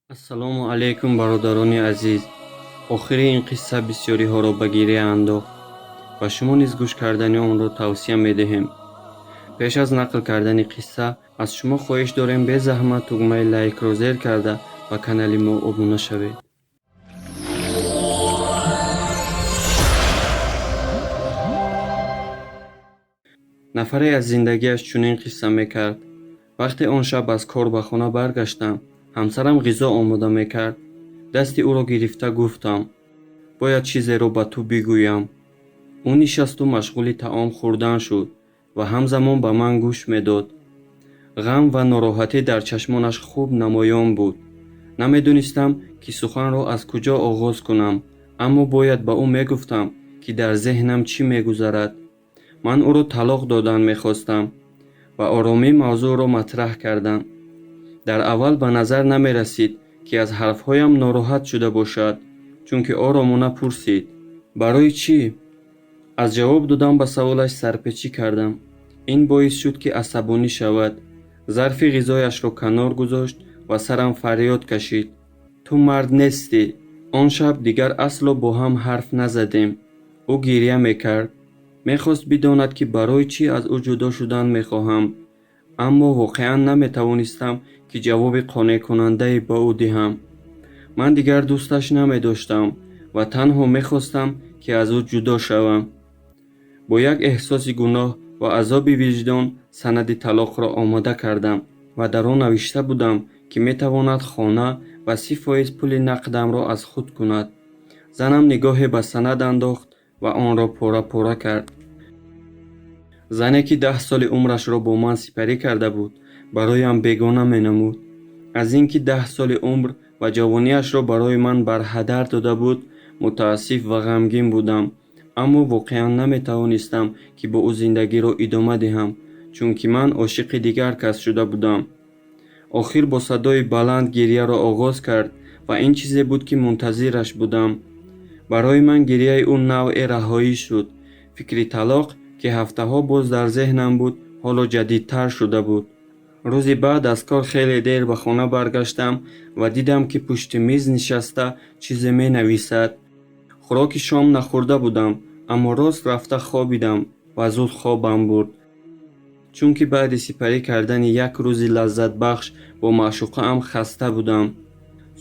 Ассалому алайкум, бародарони азиз. Охири ин қисса бисёриҳоро ба гиря андохт ва шумо низ гӯш кардани онро тавсия медиҳем. Пеш аз нақл кардани қисса аз шумо хоҳиш дорем, безаҳмат тугмаи лайкро зер карда, ба канали мо обуна шавед. Нафаре аз зиндагиаш чунин қисса мекард: вақте он шаб аз кор ба хона баргаштам, ҳамсарам ғизо омода мекард. Дасти ӯро гирифта гуфтам: «Бояд чизеро ба ту бигӯям». Ӯ нишасту машғули таом хӯрдан шуд ва ҳамзамон ба ман гӯш медод. Ғам ва нороҳатӣ дар чашмонаш хуб намоён буд. Намедонистам, ки суханро аз куҷо оғоз кунам, аммо бояд ба ӯ мегуфтам, ки дар зеҳнам чӣ мегузарад. Ман ӯро талоқ додан мехостам. Ба оромӣ мавзӯъро матраҳ кардам. Дар аввал ба назар намерасид, ки аз ҳарфҳоям нороҳат шуда бошад, чунки оромона пурсид: «Барои чӣ?» Аз ҷавоб додан ба саволаш сарпечӣ кардам. Ин боис шуд, ки асабонӣ шавад. Зарфи ғизояшро канор гузошт ва сарам фарёд кашид: «Ту мард нестӣ!» Он шаб дигар асло бо ҳам ҳарф назадем. Ӯ гиря мекард, мехост бидонад, ки барои чӣ аз ӯ ҷудо шудан мехоҳам, аммо воқеан наметавонистам, ки ҷавоби қонеъкунандае ба ӯ диҳам. Ман дигар дӯсташ намедоштам ва танҳо мехостам, ки аз ӯ ҷудо шавам. Бо як эҳсоси гуноҳ ва азоби виҷдон санади талоқро омода кардам ва дар он навишта будам, ки метавонад хона ва 30% пули нақдамро аз худ кунад. Занам нигоҳе ба санад андохт ва онро пора-пора кард. Зане, ки 10 соли умрашро бо ман сипарӣ карда буд, бароям бегона менамуд. Аз ин ки 10 соли умр ва ҷавониашро барои ман барҳадар дода буд, мутаассиф ва ғамгин будам, аммо воқеан наметавонистам, ки бо ӯ зиндагиро идома диҳам, чунки ман ошиқи дигар кас шуда будам. Охир бо садои баланд гирьяро оғоз кард ва ин чизе буд, ки мунтазираш будам. Барои ман гирьяи ӯ навъе раҳоӣ шуд. Фикри талоқ, ки ҳафтаҳо боз дар зеҳнам буд, ҳоло ҷадидтар шуда буд. Рӯзи баъд аз кор хеле дер ба хона баргаштам ва дидам, ки пушти миз нишаста чизе менависад. Хӯроки шом нахӯрда будам, аммо рост рафта хобидам ва зуд хобам бурд, чунки баъди сипарӣ кардани як рӯзи лаззатбахш бо маъшуқаам хаста будам.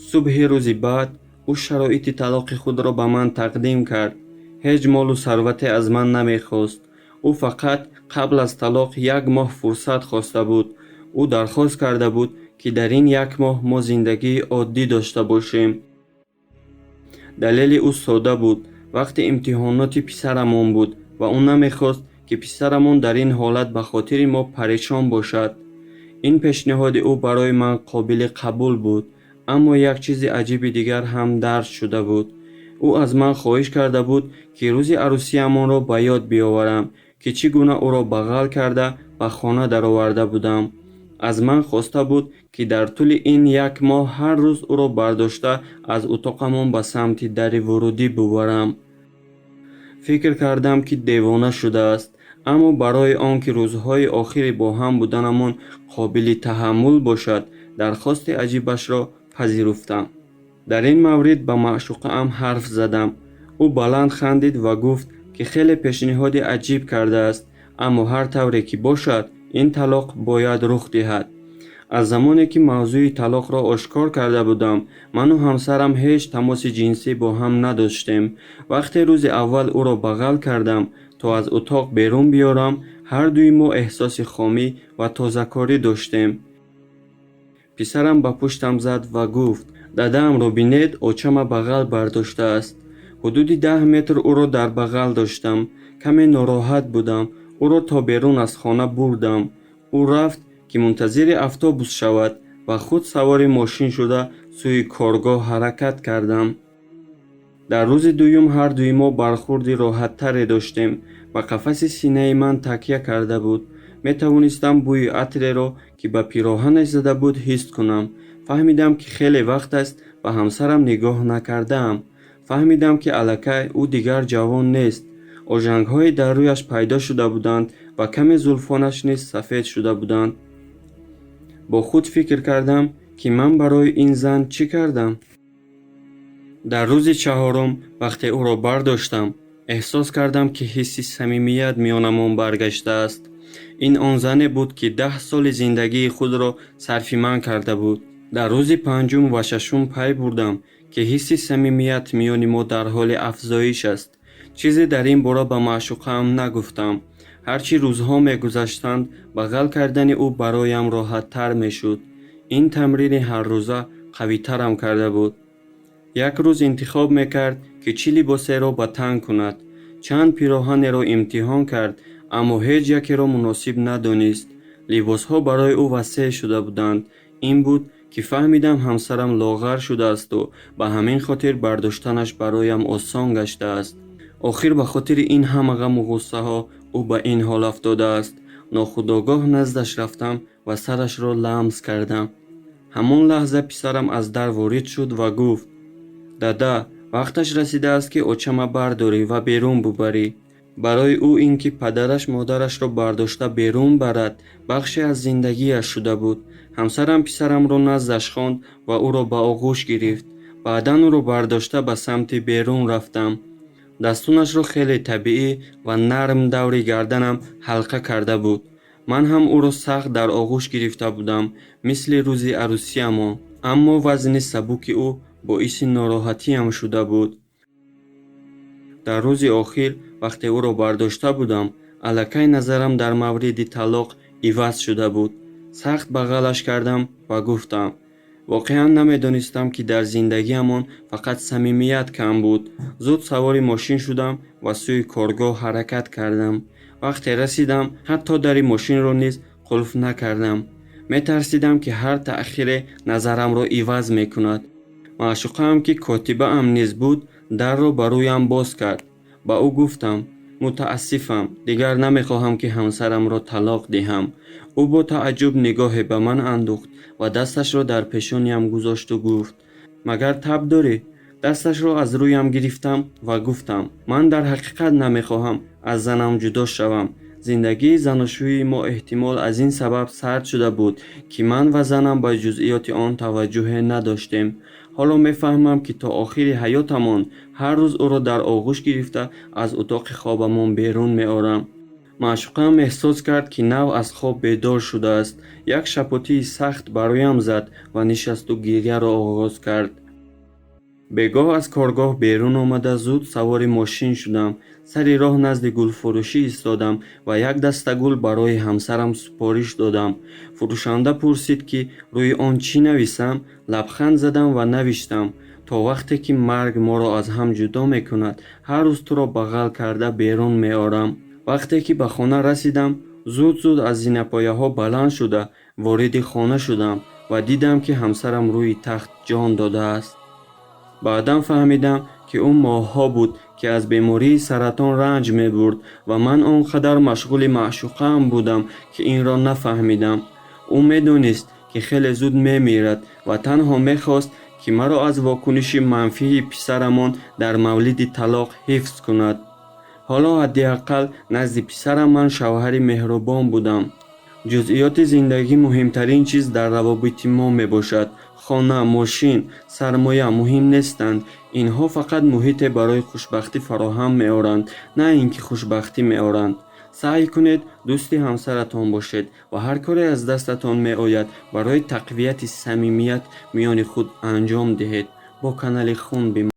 Субҳи рӯзи баъд ӯ шароити талоқи худро ба ман тақдим кард. Ҳеҷ молу сарвате аз ман намехост. Ӯ фақат қабл аз талоқ як моҳ фурсат хоста буд. Ӯ дархост карда буд, ки дар ин як моҳ мо зиндагии оддӣ дошта бошем. Далели ӯ содда буд: вақти имтиҳоноти писарамон буд ва ӯ намехост, ки писарамон дар ин ҳолат ба хотири мо парешон бошад. Ин пешниҳоди ӯ барои ман қобили қабул буд, аммо як чизи аҷиби дигар ҳам дарҷ шуда буд. Ӯ аз ман хоҳиш карда буд, ки рӯзи арӯсиямонро ба ёд биёварам, ки чӣ гуна ӯро бағал карда ба хона дароварда будам. Аз ман хоста буд, ки дар тӯли ин як моҳ ҳар рӯз ӯро бардошта аз утоқамон ба самти дари вурудӣ бубарам. Фикр кардам, ки девона шудааст, аммо барои он ки рӯзҳои охири бо ҳам буданамон қобили таҳаммул бошад, дархости аҷибашро пазируфтам. Дар ин маврид ба маъшуқаам ҳарф задам. Ӯ баланд хандид ва гуфт, ки хеле пешниҳоди аҷиб кардааст, аммо ҳар тавре ки бошад, ин талоқ бояд рух диҳад. Аз замоне ки мавзӯи талоқро ошкор карда будам, ману ҳамсарам ҳеҷ тамоси ҷинсӣ бо ҳам надоштем. Вақте рӯзи аввал ӯро бағал кардам, то аз утоқ берун биёрам, ҳардуи мо эҳсоси хомӣ ва тозакорӣ доштем. Писарам ба пуштам зад ва гуфт: «Дадаамро бинед, очама бағал бардоштааст». Ҳудуди 10 метр ӯро дар бағал доштам. Каме нороҳат будам. Ӯро то берун аз хона бурдам. Ӯ рафт, ки мунтазири автобус шавад, ва худ савори мошин шуда сӯи коргоҳ ҳаракат кардам. Дар рӯзи дуюм ҳардуи мо бархурди роҳаттаре доштем. Ба қафаси синаи ман такя карда буд. Метавонистам бӯи атреро, ки ба пироҳанаш зада буд, ҳис кунам. Фаҳмидам, ки хеле вақт аст ба ҳамсарам нигоҳ накардаам. Фаҳмидам, ки аллакай ӯ дигар ҷавон нест. Ожангҳое дар рӯяш пайдо шуда буданд ва каме зулфонаш низ сафед шуда буданд. Бо худ фикр кардам, ки ман барои ин зан чӣ кардам. Дар рӯзи чаҳорум, вақте ӯро бардоштам, эҳсос кардам, ки ҳисси самимият миёнамон баргаштааст. Ин он зане буд, ки 10 соли зиндагии худро сарфи ман карда буд. Дар рӯзи панҷум ва шашум пай бурдам, ки ҳисси самимият миёни мо дар ҳоли афзоиш аст. Чизе дар ин бора ба маъшуқаам нагуфтам. Ҳарчи рӯзҳо мегузаштанд, бағал кардани ӯ бароям роҳаттар мешуд. Ин тамрини ҳаррӯза қавитарам карда буд. Як рӯз интихоб мекард, ки чӣ либосеро ба тан кунад. Чанд пироҳанеро имтиҳон кард, аммо ҳеҷ якеро муносиб надонист. Либосҳо барои ӯ васеъ шуда буданд. Ин буд, ки фаҳмидам, ҳамсарам лоғар шудаасту ба ҳамин хотир бардоштанаш бароям осон гаштааст. Охир ба хотири ин ҳама ғаму ғуссаҳо ӯ ба ин ҳол афтодааст. Нохудогоҳ наздаш рафтам ва сарашро ламс кардам. Ҳамон лаҳза писарам аз дар ворид шуд ва гуфт: «Дада, вақташ расидааст, ки очама бардорӣ ва берун бубарӣ». Барои ӯ ин ки падараш модарашро бардошта берун барад, бахше аз зиндагиаш шуда буд. Ҳамсарам писарамро наздаш хонд ва ӯро ба оғӯш гирифт. Баъдан ӯро бардошта ба самти берун рафтам. Дастонашро хеле табиӣ ва нарм даври гарданам ҳалқа карда буд. Ман ҳам ӯро сахт дар оғӯш гирифта будам, мисли рӯзи арӯсиямон, аммо вазни сабуки ӯ боиси нороҳатиам шуда буд. Дар рӯзи охир, вақте ӯро бардошта будам, аллакай назарам дар мавриди талоқ иваз шуда буд. Сахт бағалаш кардам ва гуфтам: «Воқеан намедонистам, ки дар зиндагиамон фақат самимият кам буд». Зуд савори мошин шудам ва сӯи коргоҳ ҳаракат кардам. Вақте расидам, ҳатто дари мошинро низ қулф накардам. Метарсидам, ки ҳар таъхире назарамро иваз мекунад. Маъшуқаам, ки котибаам низ буд, дарро ба рӯям боз кард. Ба ӯ гуфтам: «Мутаассифам, дигар намехоҳам, ки ҳамсарамро талоқ диҳам». Ӯ бо тааҷҷуб нигоҳе ба ман андохт ва дасташро дар пешониям гузошту гуфт: «Магар таб дорӣ?» Дасташро аз рӯям гирифтам ва гуфтам: «Ман дар ҳақиқат намехоҳам аз занам ҷудо шавам. Зиндагии заношӯии мо эҳтимол аз ин сабаб сард шуда буд, ки ман ва занам ба ҷузъиёти он таваҷҷӯҳе надоштем. Ҳоло мефаҳмам, ки то охири ҳаётамон ҳар рӯз ӯро дар оғӯш гирифта аз утоқи хобамон берун меорам». Маъшуқаам эҳсос кард, ки нав аз хоб бедор шудааст. Як шапотии сахт ба рӯям зад ва нишасту гирьяро оғоз кард. Бегоҳ аз коргоҳ берун омада, зуд савори мошин шудам. Сари роҳ назди гулфурӯшӣ истодам ва як даста гул барои ҳамсарам супориш додам. Фурӯшанда пурсид, ки рӯи он чӣ нависам. Лабханд задам ва навиштам: «То вақте ки марг моро аз ҳам ҷудо мекунад, ҳар рӯз туро бағал карда берун меорам». Вақте ки ба хона расидам, зуд зуд аз зинапояҳо баланд шуда вориди хона шудам ва дидам, ки ҳамсарам рӯи тахт ҷон додааст. Баъдан фаҳмидам, ки ӯ моҳҳо буд, ки аз бемории саратон ранҷ мебурд ва ман он қадар машғули маъшуқаам будам, ки инро нафаҳмидам. Ӯ медонист, ки хеле зуд мемирад, ва танҳо мехост, ки маро аз вокуниши манфии писарамон дар мавриди талоқ ҳифз кунад. Ҳоло ҳадди ақал назди писарам ман шавҳари меҳрубон будам. Ҷузъиёти зиндагӣ муҳимтарин чиз дар равобити мо мебошад. Хона, мошин, сармоя муҳим нестанд. Инҳо фақат муҳите барои хушбахтӣ фароҳам меоранд, на ин ки хушбахтӣ меоранд. Саъй кунед, дӯсти ҳамсаратон бошед ва ҳар коре аз дастатон меояд, барои тақвияти самимият миёни худ анҷом диҳед. Бо канали Хун бимонед.